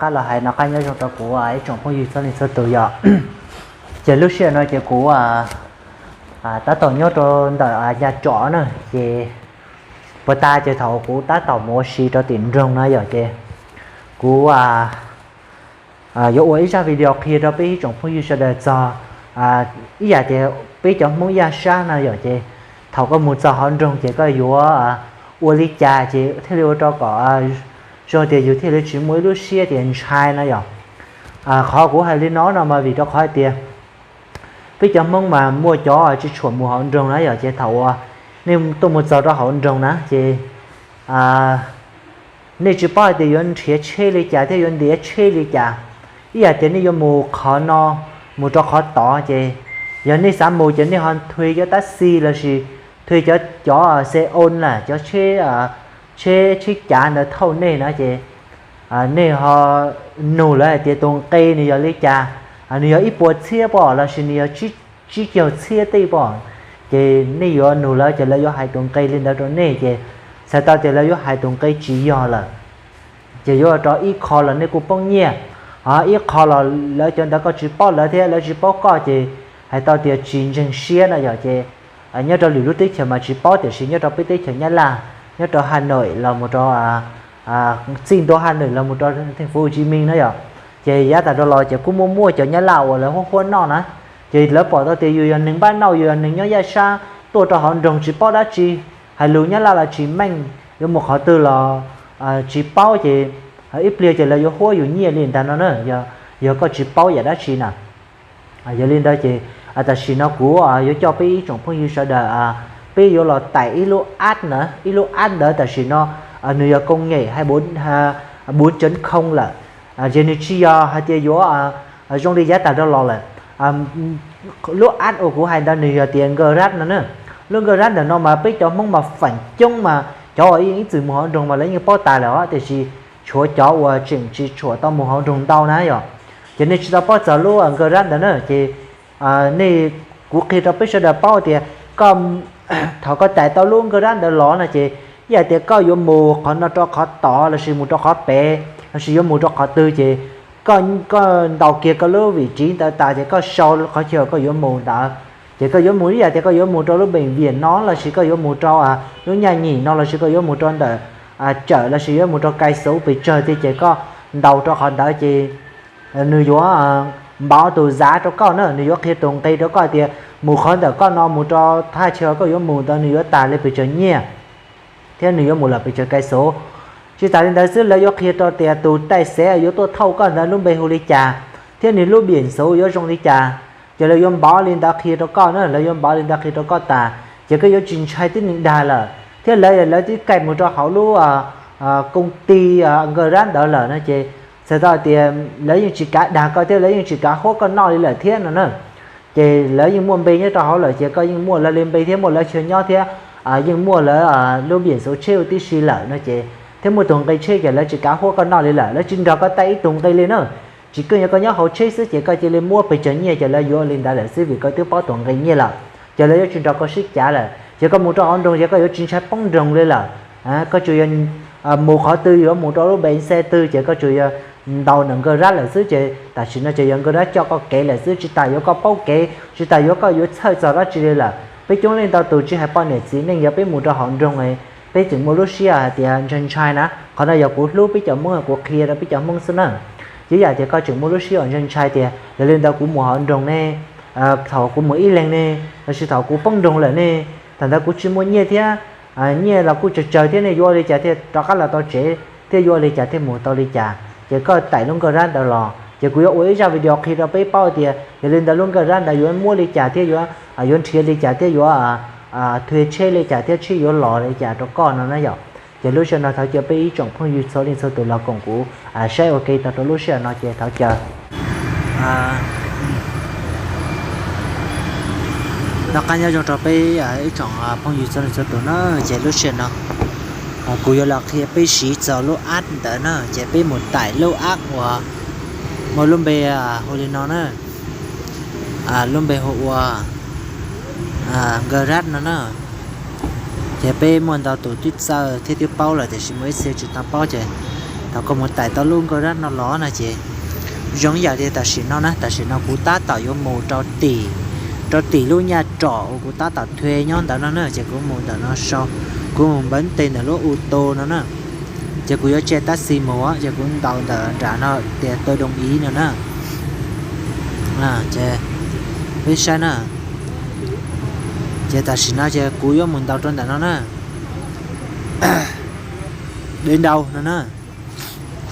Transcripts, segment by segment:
Qab los hais no qab nyob zoo rau kuv ib tsoom phooj ywg txhua leej txhua tus yom. Ces lub sij hawm no ces kuv tab tom nyob rau ntawm ya tsov na, ces puas tas ces thaum kuv tab tom mus ua si rau tim nroog na yom, ces kuv yuav ua ib zaj video qhia rau peb ib tsoom phooj ywg sawv daws txog ib yam tias peb cov Hmoob yaj sab no yom, ces thaum koj mus txog hauv nroog ces koj yuav ua li cas ces thiaj li ua rau kom zoo tias yus thiaj li tsis muaj ib lub siab tias ntshai na yom. Qhov kuv hais li no no mas vim rau qhov hais tias peb cov Hmoob mas muaj cov tsis tshua mus hauv nroog na yom, ces thaum uas nej tuaj mus txog rau hauv nroog na ces nej tsis paub hais tias yuav nrhiav tsheb li cas thiab yuav ntiav tsheb li cas. Ib yam tias nej yuav mus qhov no mus rau qhov tod ces yog nej xav mus ces nej ho thuê cov tab xi lossis thuê cov cov xe ôn na, cov tsheb tsheb tsheb cav ntawd thauj nej na ces nej ho nug lawv hais tias tus nqe nws yog li cas, nws yog ib puas txhiab pom lossis nws yog tsib caug txhiab tej pom, ces nej yuav nug lawv ces lawv yuav hais tus nqe li ntawd rau nej ces txhais tau tias lawv yuav hais tus nqe tsis yog lawm ces yuav ua rau ib qho los nej kuj poob nyiaj, ho ib qho los lawv cov ntawd koj tsis paub lawv thiab lawv tsis paub koj ces hais tau tias tsis ntseeg siab na yom. Ces nyob rau lwm lub teb chaws mas tsis paub tiam sis nyob rau peb teb chaws Nyab Laj, nyob rau Hà Nội los mus rau txij ntua Hà Nội los mus rau thành phố Hồ Chí Minh na yom, ces yav tas rau los ces kuj muaj muaj cov Nyab Laj uas lawv huab huab noj na, ces lawv pom tau tias yus yog neeg npab nauj, yus yog neeg nyob yaj sab tuaj rau hauv nroog tsis paub dab tsi, hais lus Nyab Laj los tsis meej, yuav mus qhov twg los tsis paub ces ib pliag ces lawv yuav huab yus nyiaj li ntawd no na, yog koj tsis paub yam dab tsi na. Yog li ntawd ces tam sim no kuv yuav coj peb ib tsoom phooj ywg sawv daws, peb yuav los tais ib lub app na, ib lub app ntawd tam sim no nws yog công nghệ hai bốn chấm không lawm, ces nws tsis yog hais tias yuav zoo li yav tas rau los lawm. Lub app uas kuv hais ntawd nws yog tias Grab no na. Lub Grab ntawm no mas peb cov Hmoob mas feem coob mas cov uas yeej ib txwm mus hauv nroog mas lawv yeej paub tas lawm os, tiam sis tshuav cov uas tseem tsis tshua tau mus hauv nroog ntau na yom. Ces nej tsis tau paub txog lub Grab ntawd na ces nej, kuv qhia rau peb sawv daws paub tias koj, thaum koj tais tau lub Grab ntawd los no ces ib yam tias koj yuav mus qhov no rau qhov tod lossis mus rau qhov pem lossis yuav mus rau qhov twg ces koj ntaus kiag koj lub vim tsiv ntawd tas ces koj sau qhov chaw koj yuav mus ntawd. Ces koj yuav mus ib yam tias koj yuav mus rau lub bệnh viện no lossis koj yuav mus rau lub nhà nghỉ no lossis koj yuav mus rau ntawm chợ lossis yuav mus rau cây số pes tsawg tiag ces koj ntaus rau qhov ntawd ces nws yuav npau tus giá rau koj na, nws yuav qhia tus nqe rau koj tias mus qhov ntawm koj no mus rau thaj chaw koj yuav mus ntawd nws yuav tas li pes tsawg nyiaj thiab nws yuav mus lawm pes tsawg cây số. Tsis tas li ntawd xwb lawv yuav qhia rau tias tus tài xế yuav tuaj thauj koj ntawd lub npe hu li cas thiab nws lub biển số yuav zoo li cas. Ces lawv yuav npau li ntawd qhia rau koj na, lawv yuav npau li ntawd qhia rau koj tas ces koj yuav tsis ntshai tib neeg dag lawm. Thiab lawv, lawv twb kaij mus rau hauv lub công ty Grab ntawd lawm no ces txhais tau tias lawv yeej tsis kav dag koj thiab lawv yeej tsis kav huab koj noj li lawm thiab no na. Ces lawv yeej muaj npe nyob rau hauv lawm ces koj yeej muaj lawv li npe thiab muaj lawv chaw nyob thiab yeej muaj lawv lub biển số tsheb huv tib si lawm no ces thiab muaj tus nqe tsheb ces lawv tsis kav huab koj noj li lawm, lawv tsis nrog koj tais ib tus nqe li na. Tsis kawg yog koj nyob hauv tsheb xwb ces koj cia li muab pes tsawg nyiaj ces lawv yuav li ntawd lawm xwb vim koj twb paub tus nqe nyiaj lawm. Ces lawv yuav tsis nrog koj sib cav lawm ces koj mus rau hauv nroog ces koj yuav tsis ntshai poob nroog li lawm. Koj tsuas yog mus qhov twg yuav mus rau lub bến xe twg ces koj tsuas yog ntaus ntawm Grab lawm xwb ces tam sim no ces yog Grab coj koj kev lawm xwb, tsis tas yuav koj paub kev, tsis tas yuav koj yuav txhawj txog dab tsi li lawm. Peb coob leej ntau tus tsis hais poj niam txiv neej yog peb mus rau hauv nroog peb tseem muaj lub siab hais tias ntshai ntshai na. Qhov no yog kuv hlub peb cov Hmoob, kuv qhia rau peb cov Hmoob xwb na. Ces yam tias koj tseem muaj lub siab uas ntshai ntshai tias yog li ntawd kuv mus hauv nroog ne, thaum kuv mus ib leeg ne, lossis thaum kuv poob nroog lawm ne, thaum ntawd kuv tsis muaj nyiaj thiab, nyiaj los kuj tsawg tsawg thiab ne, yuav ua li cas thiaj rov qab los tau tsev thiab yuav ua li cas thiaj mus tau li cas. Ces koj tais lub Grab ntawd los ces kuv yuav ua ib zaj video qhia rau peb paub tias yog li ntawd lub Grab ntawd yuav muab li cas thiab yuav, yuav nrhiav li cas thiab yuav thuê tsheb li cas thiab tsheb yuav los li cas rau koj no na yom. Ces lub sij hawm no thov caw peb ib tsoom phooj ywg txhua leej txhua tus los koom kuv saib ua ke tau rau lub sij hawm no ces thov caw. Noj qab nyob zoo rau peb ib tsoom phooj ywg txhua leej txhua tus na. Ces lub sij hawm no kuv yuav los qhia peb siv txog lub app ntawd na, ces peb mus tais lub app uas muaj lub npe hu li no na, lub npe hu ua Grab no na. Ces peb muaj ntau tus twb txawj thiab twb paub lawm tiam sis muaj ib txhia tsis tau paub ces Thaum koj mus tais tau lub nkoj dab no los no ces zoo yam li tam sim no na, tam sim no kuv tab tom yuav mus rau tim, rau tim lub nyaj trom uas kuv tab tom thuê nyob ntawd no na, ces kuv mus ntawm no sau, kuv mus npawv tes ntawm lub u tu no na, ces kuv yuav tse tab xi mus ces kuv ntaus ntawm nram no tias tôi đồng ý no na. Ces peb saib na, ces tam sim no ces kuv yuav mus ntaus rau ntawm no na, đến đâu no na,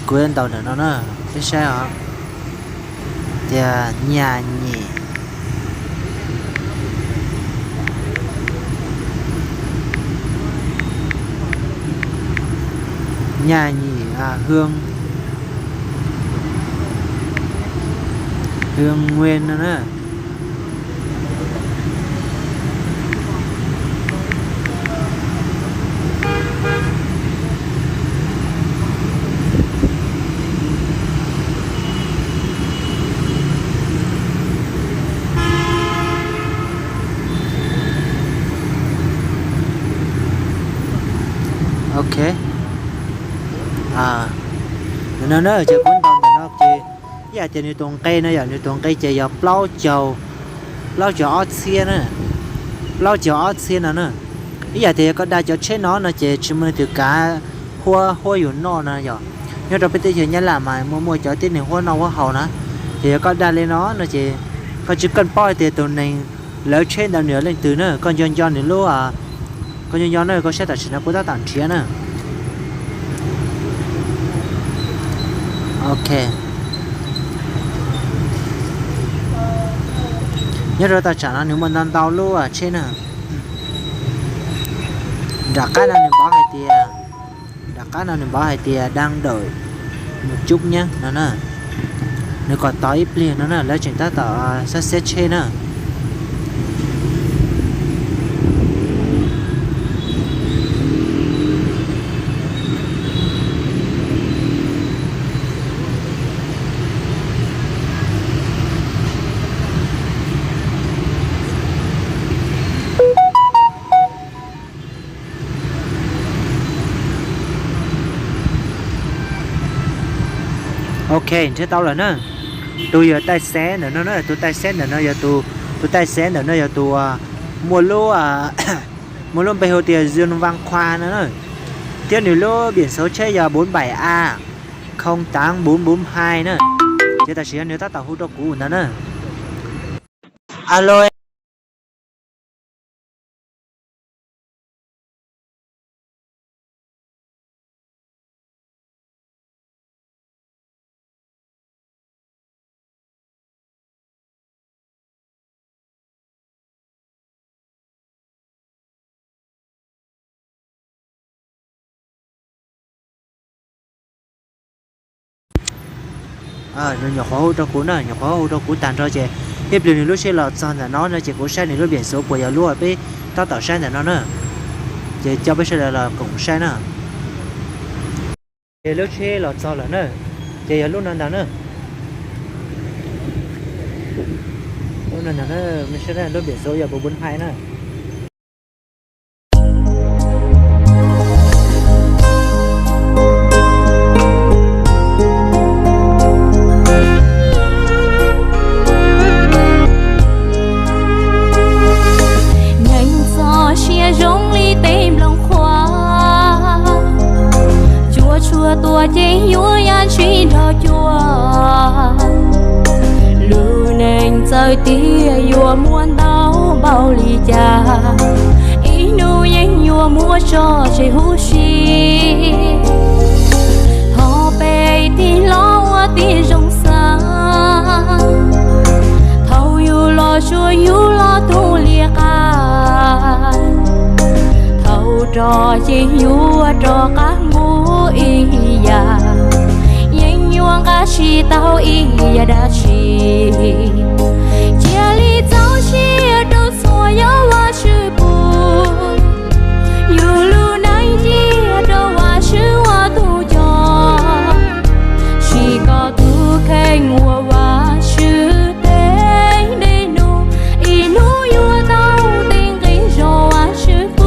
kuv yuav ntaus ntawm no na, peb saib os, tias nhà nghỉ, nhà nghỉ à, Hương, Hương Nguyên no na. Ok, no na, ces kuv ntaus ntawm no ces ib yam tias nws tus nqe no yog, nws tus nqe ces yog plaub caug, plaub caug ob txhiab na, plaub caug ob txhiab no na. Ib yam tias yog koj dag cov tsheb no no ces tsis muaj leej twg kav huab, huab yus noj no yog. Nyob rau peb teb chaws Nyab Laj mas muaj, muaj cov tib neeg huab noj huab haus na, ces yog koj dag li no no ces koj tsis kaj paub hais tias tus neeg lawv tsheb ntawd nws yog leej twg na, koj nco nco nws lub, koj nco nco na, koj saib tam sim no kuv tab tom nrhiav na. Ok, nyob rau tam sim no nws muaj ntau ntau lub tsheb na. Nram qab no nws npov hais tias, nram qab no nws npov hais tias đang đợi một chút nhé no na. Nws kom tos ib pliag no na, lawv tseem tab tom xab xiab tsheb na. Ok, nrhiav tau lawm na. Tus yog taij xev ntawm no na, tus taij xev ntawm no yog tus, tus taij xev ntawm no yog tus muaj lub, muaj lub npe hu tias Dương Văn Khoa no na, thiab nws lub biển số tsheb yog bốn bảy A không tám bốn bốn hai na. Ces tam sim no nws tab tom hu rau kuv ntawd na. Alo. Nws nyuam qhuav hu rau kuv na, nyuam qhuav hu rau kuv tag nrho ces ib pliag nws lub tsheb los txog ntawm no no ces kuv saib nws lub npiam xuv puas yog lub peb tab tom saib ntawm no na. Ces coj peb sawv daws los koom saib na. Ces lub tsheb los txog lawm na, ces yog lub no ntag na. Lub no ntag na, lub npiam xuv yog bốn bốn hai na. Nyeem txoj sia zoo li tej nplooj qhuav, cua tshuaj tuaj ces yuav yaj ntshis nrog cua. Lub neej txawm tiag yuav muaj ntau npaum li cas, ib hnub yeej yuav muab tso tseg huv si. Thov peb tig los ua tib zoo xav, thaum yus los tsuas yus los tug li qab. Thaum rog ces yuav rov qab mus ib yam, yeej yuav nqa tsis tau ib yam dab tsi. Cia li txaus siab rau txhua yam Vajtswv pub, yus lub neej cia rau Vajtswv ua tus coj. Tsis koj tus kheej ua Vajtswv tej dej num, ib hnub yuav tau tej nqi zog Vajtswv pub.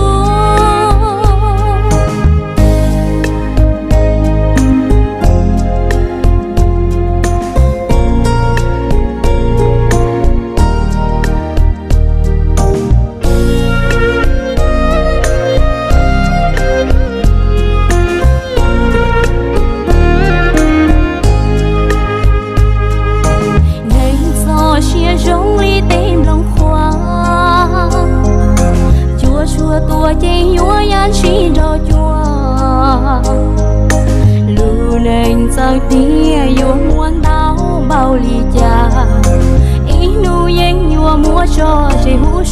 Tias yuav muaj ntau npaum li cas, ib hnub yeej yuav muab tso tseg huv